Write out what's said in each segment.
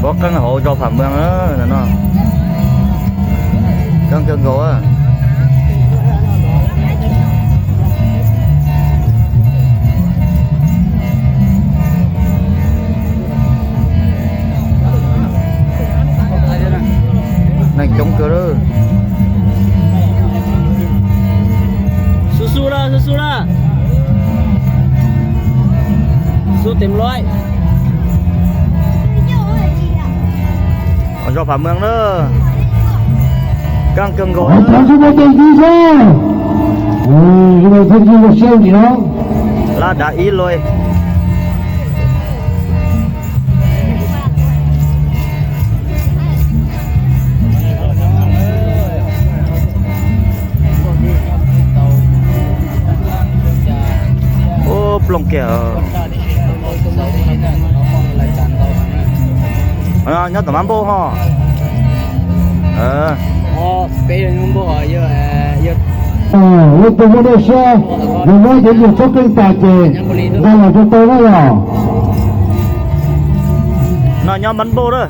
Ua qeej hauv zos Pham Meeg no, qeej kawg nkaus. Neeg coob kawg lawm. Xub xub lawm, xub xub lawm. Xub tes lawm. Zos Pham Meeg na, qeej kawg nkaus. Lab dav ib lawm. Ub, plooj kiag. Nyob tom Mab Npauj ho. Lub tus muaj dej siab, yog muab cov yus txhob qeej tas ces nqa los rau tau na yog. No nyob Mab Npauj lawm.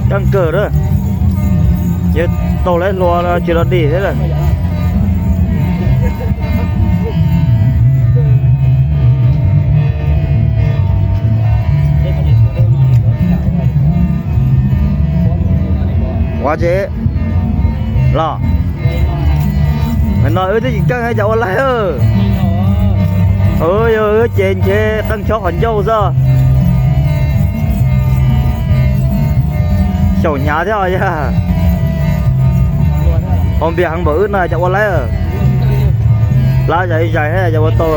Qeej kawg lawm. Yog tau lawv hlua tsis los dim thiab lawm. Ua tsev los, no wb twb tsis qeej cas ua laib. Yog wb ces ntshe qeej chob qhov ncauj xwb. Xyaum hnyav thiab os yog. Haus npias heev npaum wb no cas ua laib. Lab zais zais thiab cas ua tau.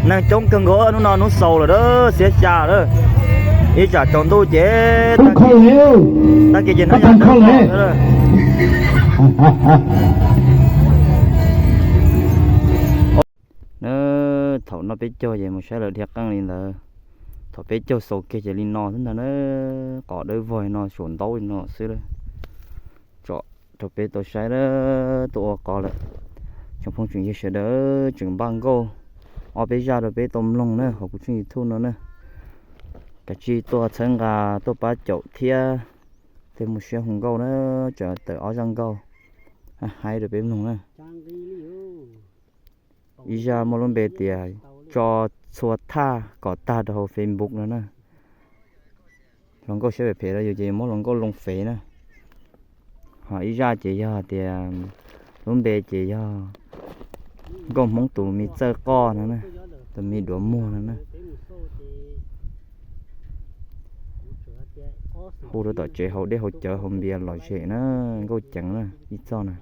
Neeg coob kawg nkaus, hnub no hnub xaus lawm, xiab xya lawm. Ib tsam tsaus ntuj ces tag kis ces hnov yam kho lawm. Thaum no peb caug ces mus saib lawv dhia qeej li ntawd. Thaum peb caug xaus kiag ces li no xwb ntag na. Qos dawb vog li no, suam ntaub li no xwb lawm. Tsom rau peb tau saib lawm, tuaj ua qos lawm. Tsoom phooj tsoom ywg sawv daws, tseem npaj nkauj ob peb zaj rau peb tau mloog na hauv kuv tshooj YouTube no na. Kav tsij tuaj txhawb nqa, tuaj pab caum thiab. Tej mus siab hu nkauj na, tseem tawm ob zaj nkauj haib rau peb mloog na. Ib zaj muaj lub npe tias tso txhua thaj kom tag rau hauv Facebook no na. Hluas nkauj siab phem phem los yus ces muab hluas nkauj loo fev na. Ho ib zaj ces yog tias lub npe ces yog nkauj Hmoob tus me txawj qoj no na, tus me duav muag no na. Hu rau tom tsev haus dej haus cawv haus npias lom zem na, nkauj ceev na, ib txoj na.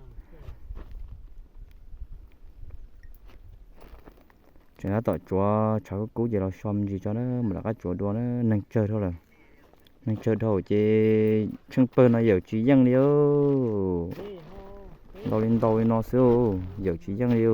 Tseem tab tom tsuav tshav kub kub ces los so me ntsis tso na, mam rov qab tsuav dua na, neeg tsawg dhau lawm. Neeg tsawg dhau ces tsheej pawg no yawm tsis yeej li. Ntau li ntau li no xwb, yawm tsis yeej li.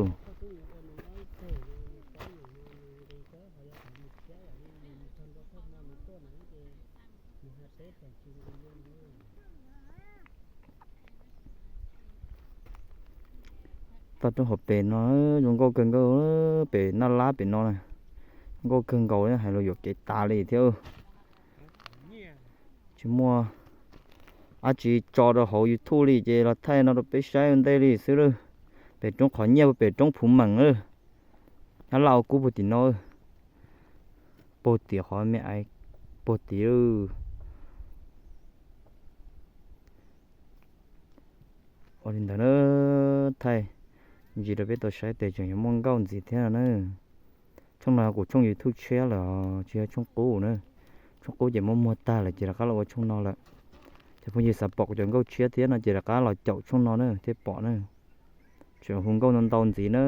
Toj roob hauv pes no zoo nkauj kawg nkaus, pem Naj Lab pem no na, nkauj kawg nkaus, hais los yuam kev tas li thiab. Tsis muaj dab tsi tso rau hauv YouTube li ces los thaij no rau peb saib ua ntej li xwb lawm. Pem roob qhov nyiaj, pem roob Phuv Meem lawm. Nyob Laj Ua Kub puag tim no, puag tim qhov me aiv puag tim lawm. Ua li ntawd na, thaij ntsis rau peb tau saib tes tseem yuav muaj nkauj ntxiv thiab no na. Tshooj no kuv tshooj YouTube tshiab lawm, tsis yog tshooj qub na. Tshooj qub ces muab muag tag lawm ces rov qab los ua tshooj no lawm. Cov phooj ywg xav pom kuv cov nkauj tshiab thiab no ces rov qab los caum tshooj no na thiaj pom na. Tseem hu nkauj ntau ntau ntxiv na.